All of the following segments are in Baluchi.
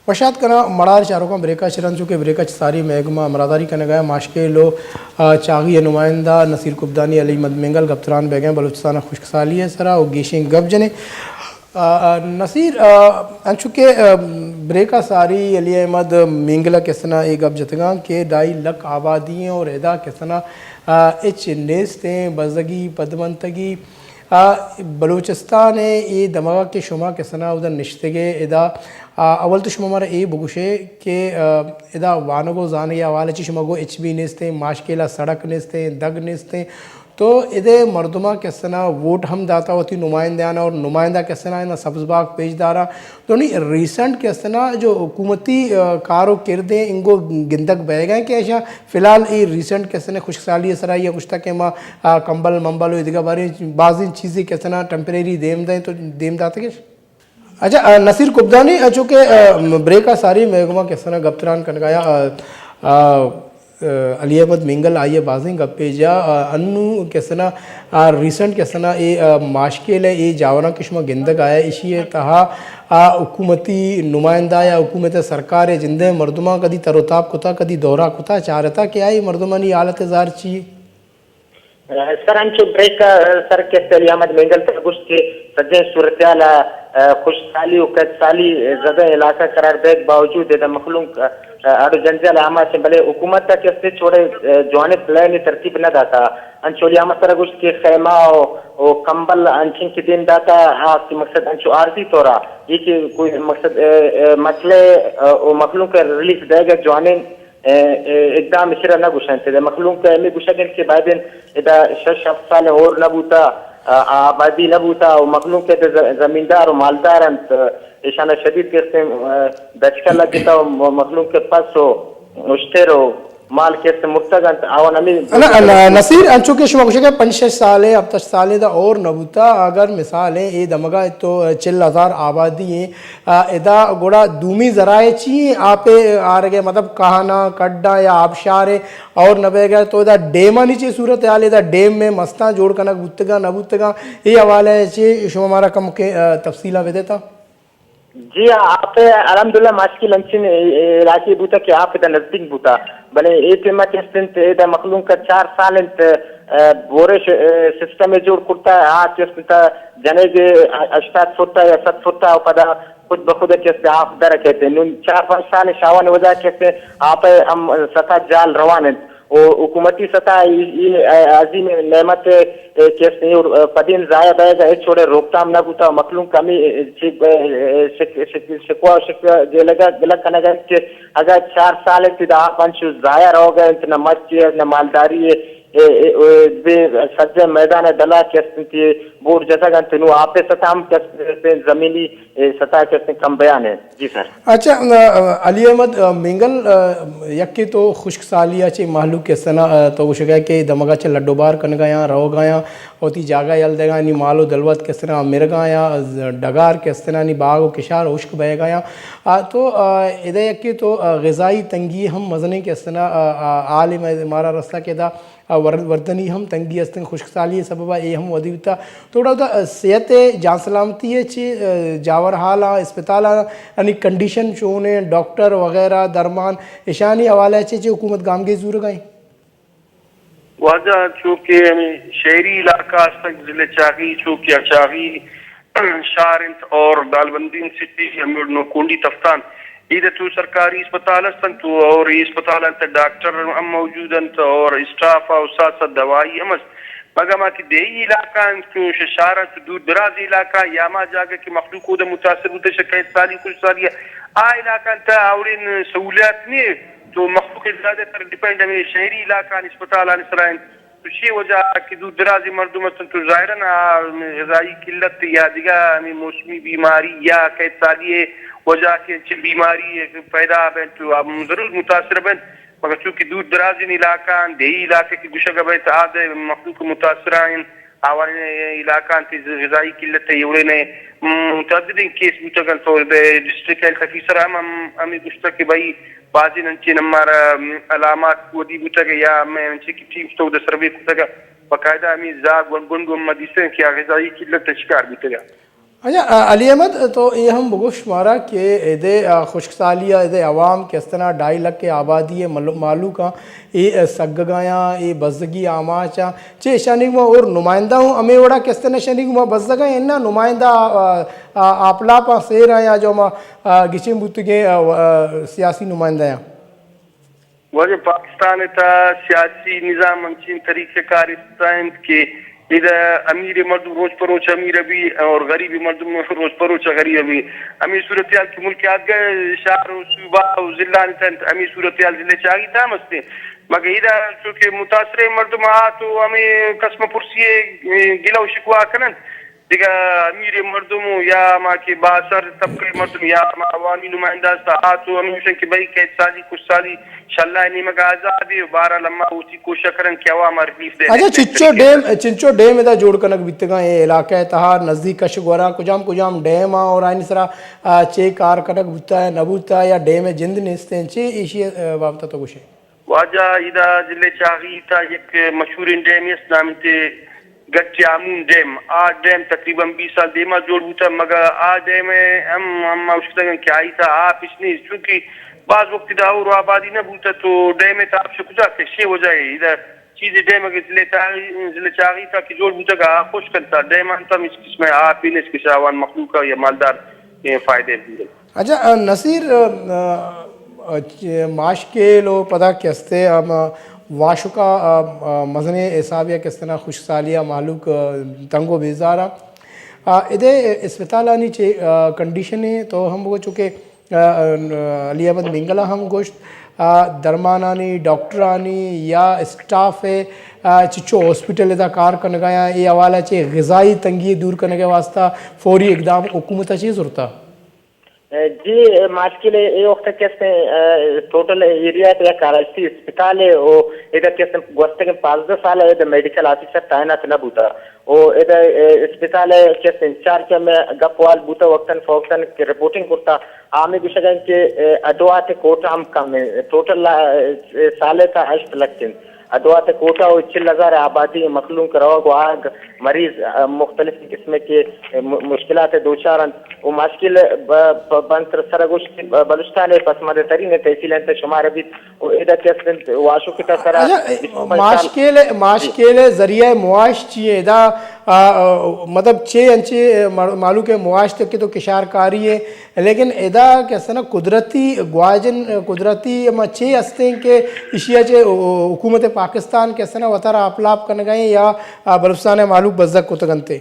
وشات کناں مڑاہر چاروکاں بریکا چرن، چونکہ بریکا چہ ساری مہگما ہمراہداری کنگا ماشکیل و، آ، چاغی نمائندہ نصیر کبدانی علی احمد مینگل گپتران بیگیں بلوچستان خشکسالی سرا و گیشیں گپ جنیں۔ آ، آ، نصیر، آ، انچو کہ، آ، بریکا ساری علی احمد مینگل کسنا اے گپ جتگاں کہ ڈھائی لکھ آبادی ہیں اور ادا کسنا، آ، اچ نیست ہیں، بزگی، پدمنتگی، آ، بلوچستان ء اے دمگا کہ شما کسنا اودا نشتگے ادا، آ، اول تو شما مارا اے بگوشے کہ، آ، ادا وانگ و زانگ ء حوالہ چی شما گو اچ بی نیستیں، ماشکیلا سڑک نیستیں، دگ نیستیں، تو ادے مردماں کسنا ووٹ ہم داتا وتی نمائندہاں اور نمائندہ کسنا انا سبز باغ پیش دارا۔ تو نی ریسنٹ کسنا جو حکومتی، آ، کار و کردیں انگو گندگ بہگا کہ ایشاں فی الحال اے ریسنٹ کسنے خشک سالی ء سرا یا گوشتا کہ ما، آ، کمبل ممبل و ادگہ باریں بازیں چیزے کسنا ٹیمپریری دیم دیں تو دیم داتگش۔ اچھا، آ، نصیر کبدانی، آ، چونکہ، آ، بریک ء ساری مہگما کسنا گپتران کنگایا، آ، آ، آ، علی احمد مینگل آئی ء بازیں گپے جا، آ، انو کسنا، آ، ریسنٹ کسنا اے، آ، ماشکیل ء اے جاوراں کہ شما گندگ آیا ایشی ء تہا آ حکومتی نمائندہ یا حکومت سرکار ء جندیں مردماں کدی تر و تاب کتا، کدی دورہ کتا، چارتا کہ آئی مردمانی حالت زار چی؟ سر، انچو بریک ء سر کیس علی احمد مینگل تر گوشت کہ سجیں صورتحال ء خوش سالی و کیت سالی زدیں علاقہ قرار دیگ باوجود ادا مخلوق اڑ و جنجال ہما چہ، بلے حکومت ء کیس چوڑے جوانیں پلان ترتیب نہ داتا۔ انچو علی احمد تر گوشت کہ خیمہ و، و کمبل انچیں کہ دیم داتا، آ کہ مقصد انچو عارضی طور ء یہ کہ کوئی مقصد، اے، اے، مسئلہ، اے، و مخلوق ء ریلیف دیگ ء جوانیں، اے، اے، اقدام اشرا نہ گوشنت۔ ادا مخلوق ء ہمے گوشگ انت کہ بائدن ادا شش ہفت سال اور نہ بوتا، آ، آبادی نہ بوتا و مخلوق ء ز-، زمیندار و مالدار انت، ایشان ء شدید قسم، اے، دچکا لگتا و م-، مخلوق ء پس و اشتر و مال کیس مرتگ انت، آوان ہمے نہ، نہ، نصیر، انچو کہ شما گوشے کہ پنچ شش سالے، ہپت ہشت سالے دا اور نہ بوتا، اگر مثال ہے، اے دمگا تو چل ہزار آبادی ہیں، آ، ادا گڑا دومی ذرائع چی ہیں؟ آپ آرگے، مطلب کہانا، کڈا یا آبشار ہے اور نہ بے گئے تو ادا ڈیمانی چی صورت حال ہے؟ ادا ڈیم میں مستاں جوڑ کنگ بوتگا نہ بوتگا، اے حوالے چی شما ہمارا کم کے، آ، تفصیلہ بدے تا؟ جی ہاں، آپ الحمدللہ ماشکیل انچین علاقے بوتا کہ آپ ادا نزدیک بوتا، بلے اے ٹائم کہ است انت ادا مخلوق کا چار سال انت، آ، بورش، آ، سسٹم جوڑ کرتا، آ کہ است انت جنگ ہشتاد فٹ یا صد فٹ و پدا خود بخود کہ است آپ در کہتے۔ نون چار پانچ سال شاوان وجہ کہ است آپ ہم سطح جال روان انت۔ و حکومتی سطح ء ای، ای عظیم نعمت ء کہ است اور پدین ضائع بئیگ ء ہچ وڑیں روک تھام نہ بوتا۔ مخلوق کمی شک-، شک-، شکوہ و شکوہ گلگ ء گلگ کنگ ء انت کہ اگاں چار سال انت ادا آپ انچو ضائع روگ ء انت، نہ مچ ء نہ مالداری ء، ء، ء، ء، بے سجہ میدان ء ڈلا کہ است انت بور جتگ انت، نوں آپ ء سطح ہم کہ است زمینی اے سطح کہ است کم بیان ہے۔ جی سر۔ اچھا، آ، علی احمد، آ، مینگل، آ، یکے تو خشک سالی ء چہ مہلوک کہ استنا، آ، تو گوشگا کہ دمگا چہ لڈ و بار کنگا یا روگا یا وتی جاگہ یل دگا نی مال و دلوت کہ استنا مرگا یا ڈگار کہ استنا نی باغ و کشار ہشک بئیگا یا۔ آ، تو، آ، ادا یکے تو، آ، غذائی تنگی ہم مزنیں کہ استنا، آ، آ، حال مارا رستہ کہ ادا آ، ور-، وردنی ہم تنگی است انت، خشک سالی ء سبب ء اے ہم ودی بوتا۔ تو گڑا اودا صحت ء جان سلامتی ء چی، آ، جاور حال ء اسپتال ء انی کنڈیشن چون انت، ڈاکٹر وغیرہ درمان اشانی حوالہ ء چی چی حکومت گامگیج زورگ ء انت؟ واجہ چونکہ ہمیں شہری علاقہ است انت، ضلع چاغی، چوکیا چاغی، شہر انت اور دالبندین سٹی، ہمے وڑ نوکونڈی تفتان، اے دے تو سرکاری اسپتال است انت تو اور اے اسپتال انت ڈاکٹر ہم موجود انت اور اسٹاف اور ساتھ ساتھ دوائی ہم است۔ مگہ ما کہ دیہی علاقہ انت تو ش-، شہر انت دور دراز علاقہ یا ما جاگہ کہ مخلوق اود متاثر بوتے شکایت سالی کچھ سالی آ علاقہ انت اوڑین سہولیات نہیں تو مخلوق زیادہ تر ڈیپینڈ ہمیں شہری علاقہ اسپتال آنے سرا انت۔ تو چی وجہ کہ دور درازیں مردم است انت تو ظاہرا آ غذائی قلت یا دگہ ہمے موسمی بیماری یا کیت سالی ء وجہ کہ چہ بیماری پیدا بنت تو آ ضرور متاثر بنت، مگر چونکہ دور درازیں علاقہ آں، دیہی علاقہ کہ گوشگ بنت آ دے مخلوق متاثر انت، آوانی علاقہ انت غذائی قلت ء وڑے نے متعددیں کیس بوتگ انت تو ڈسٹرکٹ ہیلتھ آفیسر ہم ہم ہمیں گوشتگ کہ بھائی بازیں انچیں ہمارا علامات ودی بوتگ یا ہمیں انچیں کہ ٹیم تو سروے کتگ باقاعدہ ہمیں زاگ گنڈ گنڈ ہم دیستگ کہ آ غذائی قلت ء شکار بوتگ۔ اچھا، آ، علی احمد، تو اے ہم بگوش مارا کہ ادے، آ، خشک سالی ء ادے عوام کہ استنا ڈھائی لکھ ء آبادی ء مل-، مہلوک آں، اے، آ، سگگایاں، اے بزگی آماچ آں، چہ ایشانی گوما اور نمائندہ ہوں ہمے وڑا کہ استنا ایشانی گوما بزگ آں، انا نمائندہ، آ، آ، آپلاپاں سیر آں یا جو ہما، آ، گچین بوتگیں، آ، آ، سیاسی نمائندہ آں؟ واجہ، پاکستان ء تہا سیاسی نظام انچیں طریقہ کار است انت کہ ادا امیر مردم روچ پہ روچ امیر بی اور غریب مردم روچ پہ روچ غریب بی۔ ہمیں صورتحال کہ ملک آدگہ شہر و صوبہ و ضلع انت، ہمیں صورتحال ضلع چاغی تہا ہم است۔ مگر ادا چونکہ متاثر مردم آ تو ہمیں قسم پرسی گلہ و شکوا کنن۔ دگہ امیر مردم یا ہما کہ بااثر طبقہ مردم یا ہما عوامی نمائندہ است، آ تو ہمے گوشن کہ بھئی قید سالی، کش سالی شہ اللہ ء نیمگ ء عذابے و بہرحال اما وتی کوشش کنن کہ عوام ء ریلیف دے۔ اچھا، چنچو ڈیم، چنچو ڈیم ادا جوڑ کنگ بیتگاں اے علاقہ ء تہا نزدیک کش گورا کجام کجام ڈیم آں اور آنی سرا، آ، چے کار کنگ بوتا ہے نہ بوتا یا ڈیم ء جند نیستیں، چے ایشی ء بابت تو گوشے؟ واجہ، ادا ضلع چاغی تا یک مشہوریں ڈیمے است، نام انت گٹ یامون ڈیم۔ آ ڈیم تقریباً بیست سال دیما جوڑ بوتا، مگر آ ڈیم ہم، ہم اوشتگن کہ آئی تا آپ اچ نیست، چونکہ باز وقت دا اور آبادی نہ بوتا تو ڈیم تا آپ شہ کجا کشے؟ وجہ ہے ادا چیز ڈیم اگر ضلع چاغی، ضلع چاغی تا کہ جوڑ بوتا گا خشک انت، ڈیم انت ہم اس قسم آپ ہی نیست کہ شاوان مخلوق یا مالدار فائدے بوتا۔ اچھا، آ، نصیر، آ، آ، چ-، ماشکیل و پدا کہ استے ہم واشکا، آ، آ، مزنیں حساب یا کہ استنا خشک سالی آ مہلوک، آ، تنگ و بیزار آ۔ آ، ادے اسپتالانی چے، آ، کنڈیشن ہے تو ہم بگو چونکہ، آ، آ، علی احمد مینگل ہم گوشت، آ، درمانانی، ڈاکٹرانی یا اسٹاف ہے، آ، چچو ہاسپٹل ادا کار کنگا یا اے حوالہ چے غذائی تنگی دور کنگے واسطہ فوری اقدام حکومت چے ضرورت؟ جی، ماشکل اے وقت کہ استیں، ٹوٹل ایریا ء تہا کراچی اسپتال ہے، او ادا کہ استیں گوستگیں پانزدہ سال ء ادا میڈیکل آفیسر تعینات نہ بوتا۔ او ادا اسپتال ء کہ استیں انچارج ہم گپ وال بوتا، وقتاً فوقتاً کہ رپورٹنگ کرتا، آ ہمے گوشگ انت کہ ادوات کوٹا ہم کم ہے، ٹوٹل سال ء تہا ہشت لکھ انت۔ ادوات کوٹا و چل ہزار آبادی مخلوق روگ و آگ مریض، آ، مختلف قسم کے، آ، م-، مشکلات دوچار انت و ماشکیل ب-، ب-، بنت سر گوشت کہ ب-، بلوچستان پسماندہ ترین تحصیل انت شمار بیت و ادا کہ است انت واشو کتا سرا اچھا، بیست و پنچ سال۔ ماشکیل، ماشکیل ذریعہ معاش چی ہے ادا؟ آ، آ، مطلب چے انچے مر-، مالوک معاش تک تو کشار کاری ہے، لیکن ادا کہ استنا قدرتی گواجن، قدرتی ہما چے ہستیں کہ ایشی ء چہ حکومت پاکستان کہ استنا وتارا آپلاپ کنگ ء یا، آ، بلوچستان ء مہلوک بزگ کتگ انت؟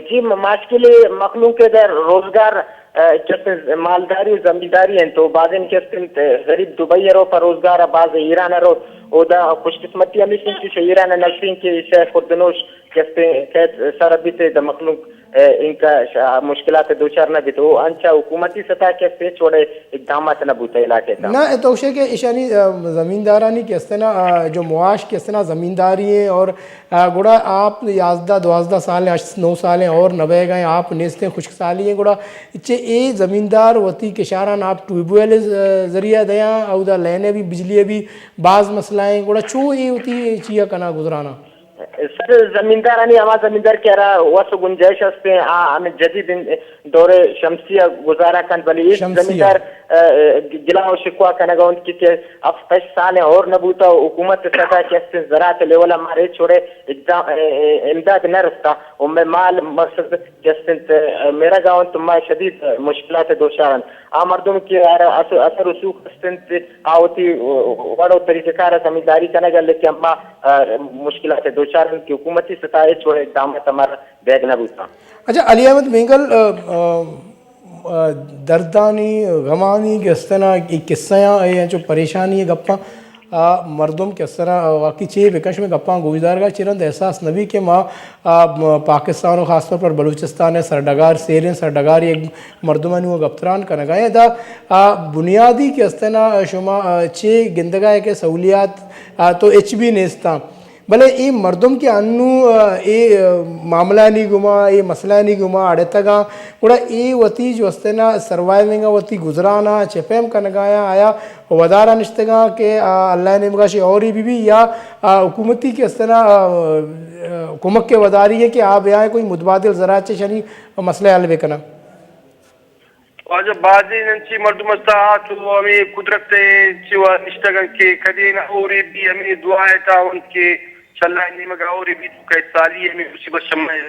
جی، م-، ماشکل مخلوق ء در روزگار، آ، کہ است مالداری و زمینداری انت و بازیں کہ است انت غریب دبئی ء رو پہ روزگار ء، باز ایران ء رو۔ اودا خوش قسمتی ہمیش انت کہ ایران ء نزدین کہ ایشی خردنوش کہ است قید سر بیت، دا مخلوق، اے، انکا ش-، مشکلات دوچار نہ بیت۔ او انچا حکومتی سطح کہ است ہچ وڑے اقدامات نہ بوتا علاقے تا۔ نہ، تو گوشے کہ ایشانی، آ، زمیندارانی کہ استنا، آ، جو معاش کہ استنا زمینداری ہیں اور، آ، گڑا آپ یازدہ، دوازدہ سال ہیں، ہشت، نو سال ہیں اور نہ بیگا ہیں، آپ نیستیں، خشک سالی ہیں، گڑا چہ اے زمیندار وتی کشاران آپ ٹیوب ویل ذریعہ دیاں، اودا لین بھی، بجلی بھی باز مسئلہ ہیں، گڑا چو اے وتی چیا کنا گزرانا؟ سر، زمیندارانی، ہما زمیندار کہ ہرا وس و گنجائش ہستیں، آ ہمیں جدید ان-، دور شمسی ء گزارہ کنت، بلے ایش شمسی ء۔ زمیندار، آ، گلا و شکوا کنگا انت کہ، کہ ہفت ہشت سال اور نہ بوتا و حکومت سطح کہ است زراعت لیول ء مار ہچ وڑے اقدام، آ، آ، امداد نہ رستا و مئے مال مقصد کہ است انت، آ، میرگا انت، ما شدید مشکلات دوچار انت۔ آ مردم کہ ہر اثر، اثر رسوخ است انت، آ وتی وڑ و طریقہ کار زمینداری کنگ ء، لیکن اما، آ، مشکلات دوچار انت کہ حکومتی سطح ہچ وڑ اقدامات ہمارا بیگ نہ بوتاں۔ اچھا، علی احمد مینگل، آ، آ، آ، دردانی، غمانی گستنا اے قصہ آں، اے انچو پریشانی گپاں، آ، مردم کہ استنا، آ، واقعی چے بکن، شمے گپاں گوشدارگا چی رند احساس نبی کہ ما، آ، م-، پاکستان و خاص طور پر بلوچستان ء سرڈگار، سیریں سرڈگار یک مردمانی و گپتران کنگا ایں۔ دا، آ، بنیادی کہ استنا شما، آ، چے گندگا ہے کہ سہولیات، آ، تو اچ بھی نیستاں۔ بلے اے مردم کہ انوں، آ، اے، آ، معاملہانی گوما، اے مسئلہانی گوما اڑتگاں، گڑا اے وتی جو استنا سروائیونگ ءَ، وتی گزران ءَ چہ پیم کنگایاں، آیا ودار ءَ نشتگاں کہ، آ، اللہ ءِ نیمگا شے اوری بی بی یا، آ، حکومتی کہ استنا، آ، آ، کمک ءِ وداری ایں کہ آ بیائیں کوئی متبادل ذرائع چہ شنی مسئلہ حل بکناں؟ واجہ، بازیں انچیں مردم است آ تو ہمے قدرت ءِ چہ وا نشتگ انت کہ کدی نہ ہورے بی، ہمے دعا ءِ تاوان کہ شہ اللہ ءِ نیمگ ءَ ہورے بی تو کئے سالی ہمے مصیبت شہ مئے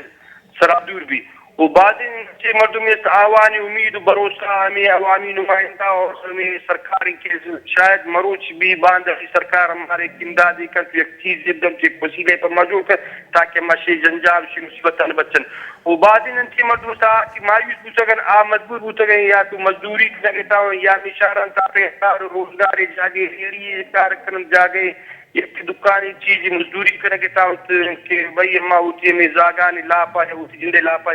سرا دور بی۔ و بازیں انچیں مردم است آوانی امید و بھروسہ ہمے عوامی نمائندہ اور ہمے سرکار انت کہ شاید مروچ بی باندا بی سرکار ہمارے امدادے کنت، یک چیزے دنت، یک وسیلے پہ ما جوڑ کنت تاکہ ما شے جنجال، شے مصیبتاں بچن۔ و بازیں انچیں مردم است آ کہ مایوس بوتگ انت، آ مجبور بوتگ انت یا تو مزدوری کنگ ءَ تاں یا ہمے شہراں تاپے کار و روزگارے جاگہے ریڑی کار کننت، جاگہے یک دکانے چیزے مزدوری کنگ ءَ تاں کہ بھئی اما وتی ہمے زاگانی لاپ ءَ یا وتی جند ءِ لاپ ءَ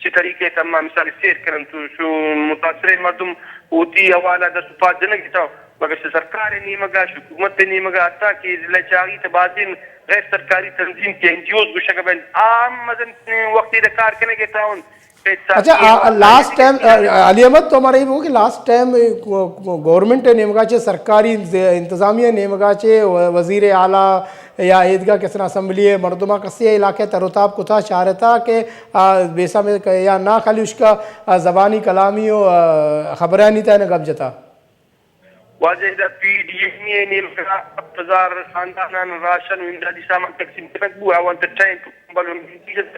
چہ طریقے تما مثال سیر کننت تو شو متاثریں مردم وتی حوالہ دست و پاد جنگ ءَ تاں، مگر شہ سرکار ءِ نیمگ ءَ، شہ حکومت ءِ نیمگ ءَ، حتیٰ کہ ضلع چاغی تہ بازیں غیر سرکاری تنظیم کہ این جی اوز گوشگ بنت، آ ہم مزن وقتے دہ کار کنگ ءَ تاں۔ اچھا، آ، لاسٹ ٹائم، آ، علی احمد، تو ہمارا یہ بگو کہ لاسٹ ٹائم، آ، گورنمنٹ ءِ نیمگا چہ، سرکاری انتظامیہ ءِ نیمگا چہ، و-، وزیر اعلیٰ یا ایدگہ کسنا اسمبلی ءِ مردماں کسے ءَ علاقہ ءِ تر و تاب کتا، چارتا کہ، آ، بیسا میں ک-، یا نا خالی اشکا، آ، زبانی کلامی و، آ، خبرانی تہ ءَ گپ جتا؟ واجہ، ادا پی ڈی ایم اے ءِ نیمگا ہپت ہزار خانداناں راشن و امدادی سامان تقسیم کنگ بو، آوان تہ ٹینٹ و کمبل و نمکین جت۔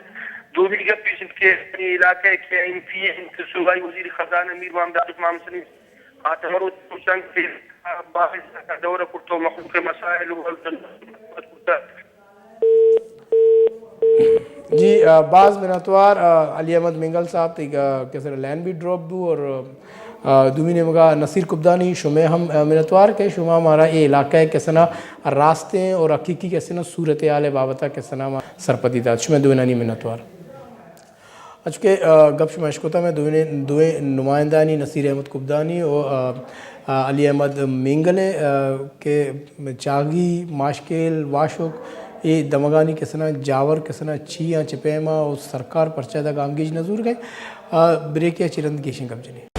دومی گپ ایش انت کہ اے علاقہ ءِ کہ ایم پی اے انت، صوبائی وزیر خزانہ میر محمد عارف محمد سلیم آ تہ مروچ گوشتگ کہ باز دورہ کرتہ و مخلوق ءِ مسائل و جی، آ، باز منتوار، آ، علی احمد مینگل صاحب، تئی، آ، کسر لائن بھی ڈراپ بو اور، آ، دومی نیمگا نصیر کبدانی، شمے ہم، آ، منتوار کہ شما مارا اے علاقہ ءِ کسنا راستیں اور حقیقی کسنا صورتحال ءِ بابتا کسنا ما سرپدی دات۔ شمے دوینانی منتوار۔ اچ کہ، آ، گپ شما اشکتا میں دوئیں، دوئیں نمائندانی نصیر احمد کبدانی و، آ، آ، علی احمد مینگل ءِ، آ، کہ چاگی، ماشکیل، واشک، اے دمگانی کسنا جاور کسنا چی آں چہ پیما و سرکار پرچا دا گامگیج نہ زورگ ءَ؟ آ، بریکے ءَ چہ رند گیشیں گپ جنیں۔